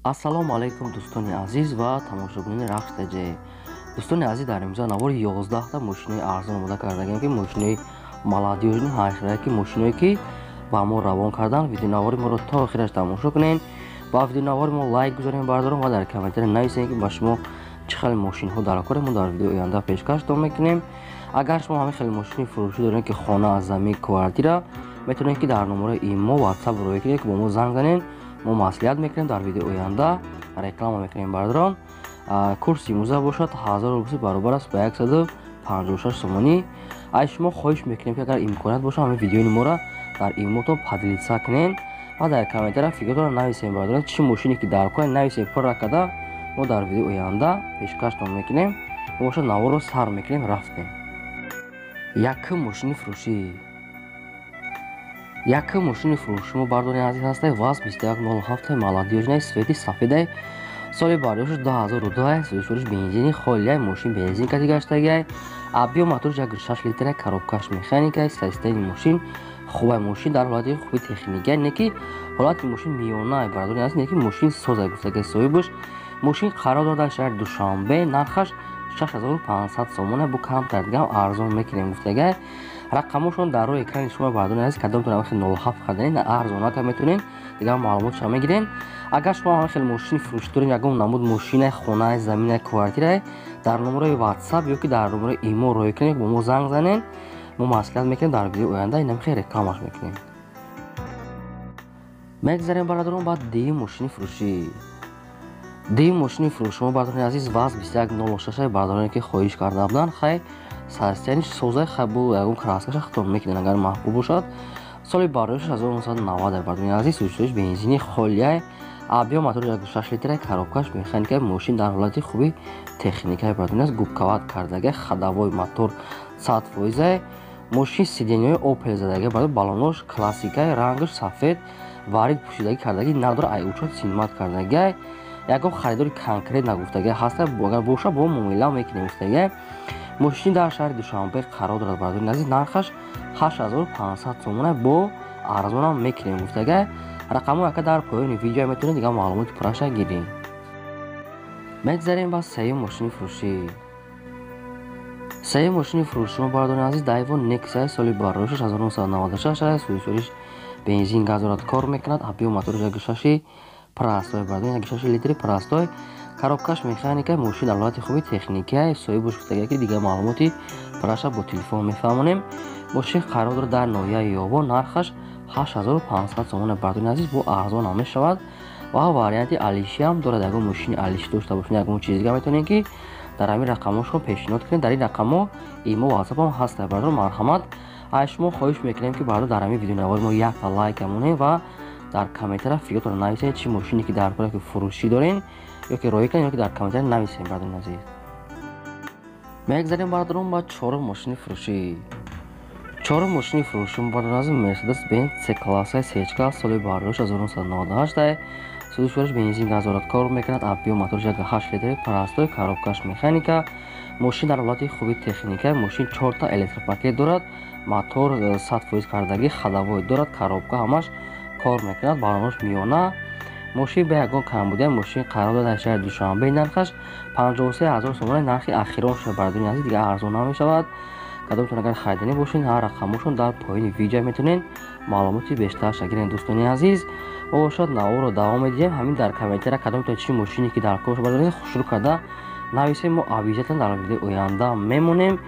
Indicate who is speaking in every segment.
Speaker 1: Ассалому алайкум, дӯстони азиз ва тамошобинони Рахш ТЖ. Дӯстони азиз, дар имрӯза навори 11та мошинои арзон омода кардагем, ки мошинои молодёжный ҳайхирае, ки мошиное ки ба мо равон кардан. Видеонавори моро то охираш тамошо кунед ва видеонавори мо лайк гузорем, бардорам, ва дар комментария нависем, ки ба шумо чӣ хеле мошинҳо дар кор, мо дар видеои оянда пешкаштон мекунем. Агар шумо ҳамин хеле мошини фурӯшӣ доред, ки хона, замин, квартира, метавонед, ки дар номерои имо, WhatsApp роя кунед, ки бо мо занг занед, мо маслиҳат мекунем, дар видеои оянда реклама мекунем. Бардорон, курси имрӯза бошад 1000 рубли баробар аст ба 156 сомонӣ. Аз шумо хоҳиш мекунем, ки агар имконият боша, ҳамин видеои моро дар имотон поделиться кунед ва дар комментария фикртонро нависем. Бардорон, чӣ мошине ки дар кор, нависем пурра карда, мо дар видеои оянда пешкаштон мекунем. Бошад, наворро сар мекунем, рафтем. Якум мошини фурӯшӣ. Якум мошини фурӯши мо, бардори азиз, ҳастай ВАЗ 2107, молодёжный, цвети сафедай, соли бардошташ 2002, сӯзишвориш бензини холияй, мошин бензин кати гаштагиай, объём моторш 1,6 литрай, коробкаш механикай, состояние мошин хубай, мошин дар ҳолати хуби техникия, не ки ҳолати мошин миёнай, бардори азиз, не ки мошин созай гуфтагай соҳибаш. Мошин қарор дорад дар шаҳри Душанбе, нархаш 6500 сомона, бо камтар дигам арзон мекунем гуфтагай. Рақамошон дар рӯи экрани шумо, бардори азиз. Кадомтон ҳамин хел 07 харданед, арзонака метавонед, дигар маълумотша мегирен. Агар шумо ҳамин хел мошини фурӯшӣ доред, ягон намуд мошинай, хонае, заминае, квартирае, дар номерои WhatsApp ё ки дар номерои имо роя кунед, бо мо занг занед, мо маслиҳат мекунем, дар видеои оянда инам хел рекламаш мекунем. Мегзарем, бародарон, ба дуюм мошини фурӯшӣ. Дуюм мошини фурӯши мо, бардорони азиз, ВАЗ 2106, бардороне ки хоҳиш карда буданд. Хай, состояние созай, хай, бу ягон краскаша хитон мекунед, агар маҳбуб бошад. Соли бардошташ 1990, бардорони азиз, сӯзишвориш бензини холияй, объём мотори 1,6 литрай, коробкаш механикай, мошин дар ҳолати хуби техникай, бардорони азиз, губкават кардагай, ходовой мотор 100%-ай, мошин сиденьяҳои Опел задагай, бардор, балонош классикай, рангаш сафед, варид пӯшидагӣ кардагӣ надора, ай учёт снимать кардагай. Ягон харидори конкрет нагуфтагай ҳаста, агар боша, бо муомила мекунем гуфтагай. Мошин дар шаҳри Душанбе қарор дорад, бардори азиз, нархаш 8500 сомона, бо арзонам мекунем гуфтагай. Рақамҳо яка дар поёни видео, метавонед дигар маълумоти пурраша гиред. Мегзарем ба сеюм мошини фурӯшӣ. Сеюм мошини фурӯши мо, бардори азиз, Дайво Нексия, соли бардошташ 1996, сӯзишвориш бензин, газ дорад, кор мекунад, объём моториш 1,6 простой, бардори, 1,6 литри простой, коробкаш механика, мошин дар ҳолати хуби техникия. Соҳибаш гуфтагия, ки дигар маълумоти пурраша бо телефон мефаҳмонем. Мошин қарор дорад дар ноҳияи Ёвон, нархаш 8500 сомона, бардори азиз, бо арзон ҳам мешавад ва варианти алишиам дорад. Ягон мошини алиши дошта бошед, ягон чизи дигар, метавонед, ки дар ҳамин рақамҳошон пешниҳод кунед. Дар ин рақамҳо имо, WhatsApp ҳам ҳаст, бардор, марҳамат. Аз шумо хоҳиш мекунем, ки, бардор, дар ҳамин видеонавори мо якта лайк монед ва дар комментария фикротонро нависед, чӣ мошине ки дар кора, ки фурӯшӣ дорем, ё ки роӣ кунед, ё ки дар комментария нависем, бардорони азиз. Мегзарем, бардорон, ба чорум мошини фурӯшӣ. Чорум мошини фурӯшӣ, бардорон азиз, Мерседес Бенз С классаи сечка, соли бардошт 1998, сӯзишвориш бензин, газ дорад, кор мекунад, объём моторш 1,8 литри простой, коробкаш механика, мошин дар ҳолати хуби техника, мошин чорта электропакет дорад, мотор 100% кардагӣ, ходовой дорад, коробка ҳамаш кор мекунад, балонош миёна, мошин ба ягон камбудия. Мошин қарор дорад дар шаҳри Душанбе, нархаш 53 000 сомона, нархи ахирон шуда, бардори азиз, дигар арзон намешавад. Кадомтон агар хариданӣ бошед, ҳар рақамҳошон дар поёни видео, метавонед маълумоти бештарша гиред. Дӯстони азиз, мо бошад наворро давом медиҳем. Ҳамин дар комментария кадомтон чӣ мошине ки дар кор бардоред, хушрӯ карда нависем, мо обязательно дар видеои оянда мемонем.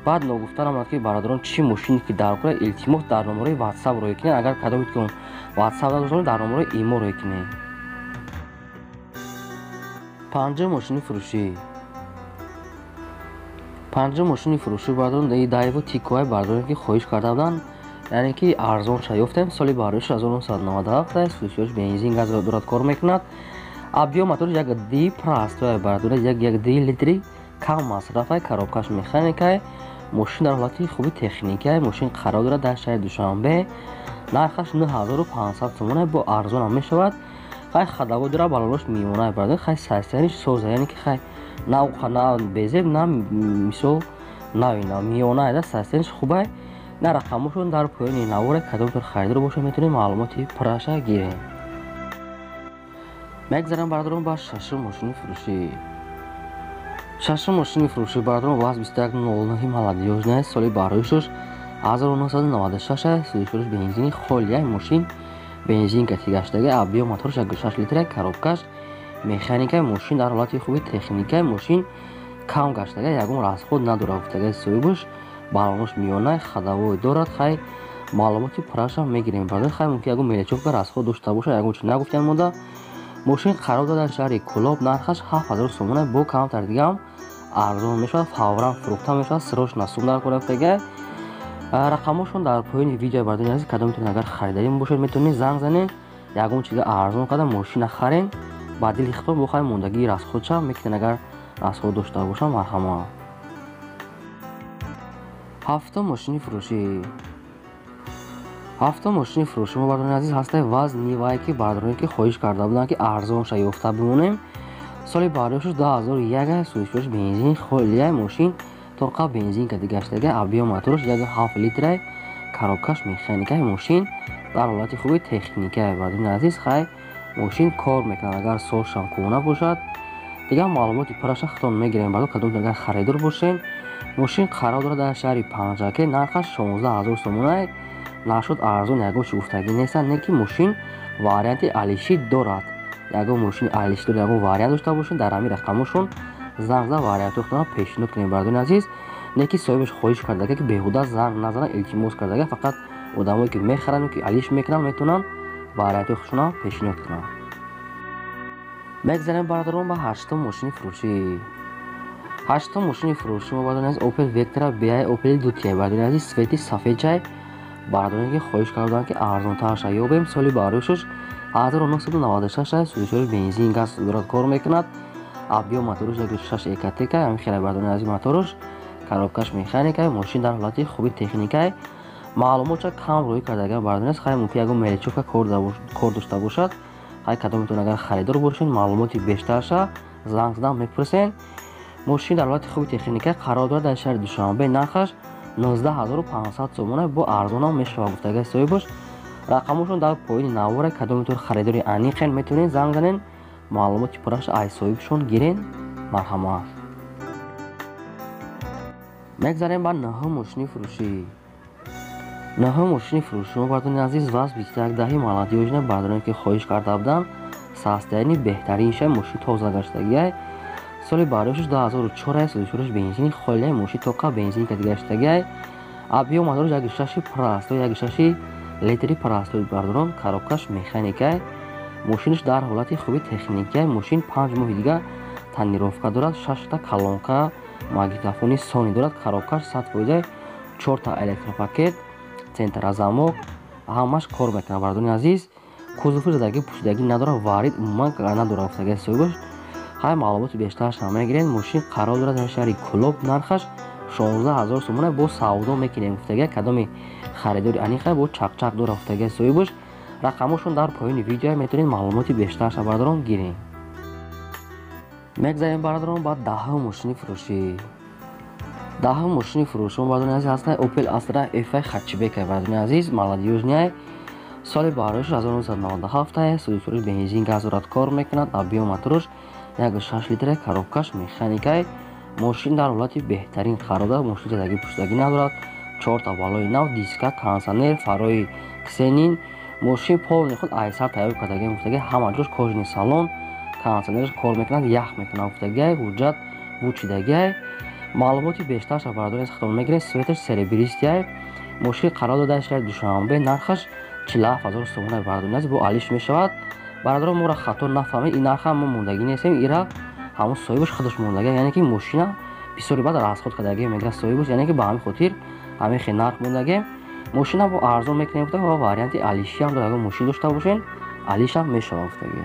Speaker 1: Баъд ногуфта намонад, ки, бародарон, чӣ мошине ки дар кора, илтимос, дар номерои WhatsApp роя кунед. Агар кадомитон WhatsApp надошта, дар номерои имо роя кунед. Панҷум мошини фурӯшӣ. Панҷум мошини фурӯшӣ, бардорон, Дайво Тикоай, бардорон, ки хоҳиш карда буданд, яъне ки арзонша ёфтем. Соли бардошт 1997, сӯзишвориш бензин, газ дорад, кор мекунад, объём моториш як ди простой, бардора, як як ди литри, кам масрафай, коробкаш механикай, мошин дар ҳолати хуби техникай, мошин қарор дорад дар шаҳри Душанбе, нархаш 9500 сомона, бо арзонам мешавад. Хай, ходовой дорад, балонош миёна, бардор, хай, состояние ш соза, яъне ки хай, на безеб, на мисол нави на миёна да, состояние ш хубай. На рақамҳошон дар поёни наворе, кадомтон харидор бошад, метавонед маълумоти пурраша гирем. Мегзарам, бародарон, ба шашум мошини фурӯшӣ. Шашум мошини фурӯшӣ, бародарон, ВАЗ 2109 молодёжный, соли бароишаш 1996, сӯзишвориш бензини холия. Мошин бензин кати гаштага, объём моторш 6 литра, коробкаш механика. Мошин дар ҳолати хуби техника, мошин кам гаштага, ягон расход надорад, гуфтага соҳибаш. Балонош миёна, ходовой дорад. Хай, маълумоти пуррашам мегирем, бародар. Хай, мумкин ягон мелочёвка расход дошта бошад, ягон чи нагуфтиам мода. Мошин қарор дорад дар шаҳри Кӯлоб, нархаш 7000 сомона, бо камтар дигаам арзон мешавад, фавран фурӯхта мешавад, срочно сум дар кор гуфтага. Рақамошон дар поёни видео, бародари азиз. Кадом метавонед, агар харидарӣ бошед, метавонед занг занед, ягон чиза арзон карда мошина харен ба дили худтон. Бо хай мондагии расходша мекунед, агар расход дошта бошам. Марҳамат. Ҳафтум мошини фурӯшӣ. Ҳафтум мошини фурӯшӣ мо, бародарони азиз, ҳастаи ВАЗ Нивае, ки бародароне ки хоҳиш карда буданд, ки арзонша ёфта бимонем. Соли бардошташ 2001, сӯзишвориш бензин холия. Мошин тоқа бензин кади гаштага, объём мотораш 1,7 литрай, коробкаш механикаи. Мошин дар ҳолати хуби техникае, бародарони азиз. Хай, мошин кор мекунад, агар солшам кӯҳна бошад. Дигар маълумоти пурраша худтон мегирем, бародар. Кадом агар харидор бошед, мошин қарор дорад дар шаҳри Панҷакент, нархаш 16 000 сомонае. Нашуд арзон, ягон чи гуфтагӣ нестанд, не ки мошин варианти алишӣ дорад. Ягон мошини алишӣ дорад, ягон вариант дошта бошед, дар ҳамин рақамошон занг зада вариантҳои худтонро пешниҳод кунед, бародарони азиз. Не ки соҳибаш хоҳиш кардага, ки беҳуда занг назананд, илтимос кардага. Фақат одамое ки мехаранд, ки алиш мекунанд, метавонанд вариантҳои худшонро пешниҳод кунанд. Мегзарем, бародарон, ба ҳаштум мошини фурӯшӣ. Ҳаштум мошини фурӯшӣ мо, бародарони азиз, Опел Вектра би, Опел дутия, бародарони азиз, цвети сафедчай. Бародароне ки хоҳиш карданд, ки арзонтарша ёбем. Соли бароишаш 1996, сӯзишвори бензин, газ дорад, кор мекунад. Объём мотораш 1,6 Ecotec, ҳамин хеле, бародарони азиз, мотораш, коробкаш механика. Мошин дар ҳолати хуби техникае. Маълумотша кам рӯй кардаган, бародарони азиз. Хай, мумкин ягон мелочёвка кор дошта бошад. Хай, кадометон агар харидор бошед, маълумоти бештарша занг задан мепурсен. Мошин дар ҳолати хуби техника қарор дорад дар шаҳри Душанбе, нархаш 19 500 сомона, бо арзонам мешавад, гуфтагаи соҳибаш. Рақамошон дар поёни навора. Кадометон харидори аниқен, метавонед занг занед, маълумоти пурраша аз соҳибшон гирен. Марҳамат. Мегзарем ба нӯҳум мошини фурӯшӣ. Нӯҳум мошини фурӯшӣ мо, бародарони азиз, ВАЗ 2110 молодёжный. Бародароне ки хоҳиш карда буданд, состояние беҳтаринша, мошин тоза гаштагиай. Соли бароишаш 2004, сӯзишвориш бензини холия. Мошин тоқа бензин кади гаштагиай. Объём мотораш 1,6 простой, 1,6 литри простой, бародарон, коробкаш механикай. Мошинаш дар ҳолати хуби техникиай. Мошин 5 моҳи дига тонировка дорад, шашта колонка, магнитофони Сони дорад, коробкаш 100%, чорта электропакет, центрозамок, ҳамаш кор мекунад, бародарони азиз. Кузови задагӣ, пӯшидагӣ надорад, варид умуман надорад, гуфтагаи соҳибаш. Хай, маълумоти бештарашам мегиред. Мошин қарор дорад дар шаҳри Кӯлоб, нархаш 16 000 сомона, бо савдо мекунем, гуфтага. Кадоми харидори аниқа, бо чақчақ дорад, гуфтагаи соҳибаш. Рақамошон дар поёни видео, метавонед маълумоти бештарша, бародарон, гиред. Мегзарем, бародарон, ба даҳум мошини фурӯшӣ. Даҳум мошини фурӯшӣ, бародарони азиз, ҳастаи Opel Astra F хэтчбек, бародарони азиз, молодёжный. Соли бароиш 1997, сӯзишвориш бензин, газ дорад, кор мекунад. Объём мотораш 1,6 литра, коробкаш механикай. Мошин дар ҳолати беҳтарин қарор дорад. Мошин задагӣ, пӯшидагӣ надорад, чорта балои нав, диска, кондитсионер, фарои ксенон. Мошин полный худ айсар тайёр кардагӣ, гуфтагӣ. Ҳама ҷош кожаный салон, кондитсионераш кор мекунад, ях мекунад, гуфтагиай. Ҳуҷҷат вучидагиай. Маълумоти бештарша, бародари, худтон мегиред. Цветаш серебристый. Мошин қарор дода шаҳри Душанбе, нархаш 47 000 сомона, бародари азиз, бо алиш мешавад. Бародарон, моро хато нафаҳмед, ин нарха мо мондагӣ нестем, ира ҳамон соҳибаш худаш мондагӣ, яъне ки мошина бисёри баъд расход кардагӣ, мегӯяд соҳибаш, яъне ки ба ҳамин хотир ҳамин хел нарх мондагӣ. Мошина бо арзон мекунем, гуфта, ва варианти алишиам дорад. Агар мошин дошта бошед, алишам мешавад, гуфтагӣ.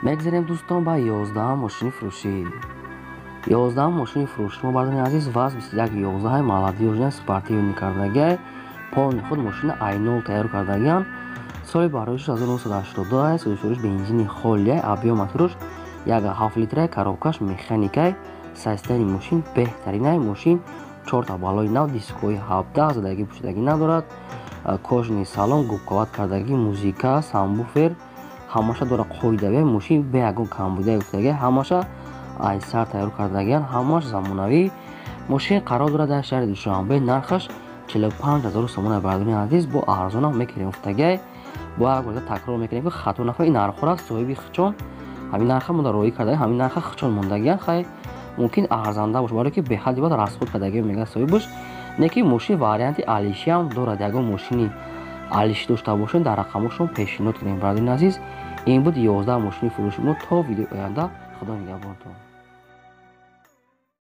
Speaker 1: Мегзарем, дӯстон, ба 11-ам мошини фурӯшӣ. 11-ам мошини фурӯшӣ мо, бародари азиз, ВАЗ 2111 молодёжный, спортивный кардагиай. Полный худ мошина айнол тайёр кардагиан. Соли бароишаш 1982, сӯзишвориш бензини холия. Объём мотораш 1,7 литра, коробкаш механикай. Состояние мошин беҳтаринай. Мошин чорта балои нав, дискҳои 17, задагӣ, пӯшидагӣ надорад, кожаный салон, губковать кардагӣ, музыка, сабвуфер, Ҳамаша дора қоидавӣ, мошин бе ягон камбудия гуфтагия, ҳамаша ай сар тайёр кардагиян, ҳамаш замонавӣ. Мошин қарор дорад дар шаҳри Душанбе, нархаш 45 000 сомон, бародарони азиз, бо арзонам мекунем гуфтагиай. Бо як бор такрор мекунем, ки хато накунед, ин нархҳоро соҳиби хичон ҳамин нарха монда роӣ карда, ҳамин нарха хичон мондагиян. Хай, мумкин арзанда бошад, барое ки беҳадди бад расход кардагиам, мегӯяд соҳибаш. Не ки мошин варианти алишиам дорад, ягон мошини алишӣ дошта бошед, дар рақамҳошон пешниҳод кунем. Бародарони азиз, ин буд 11 мошини фурӯши мо. То видеои оянда, Худо нигаҳбонтон.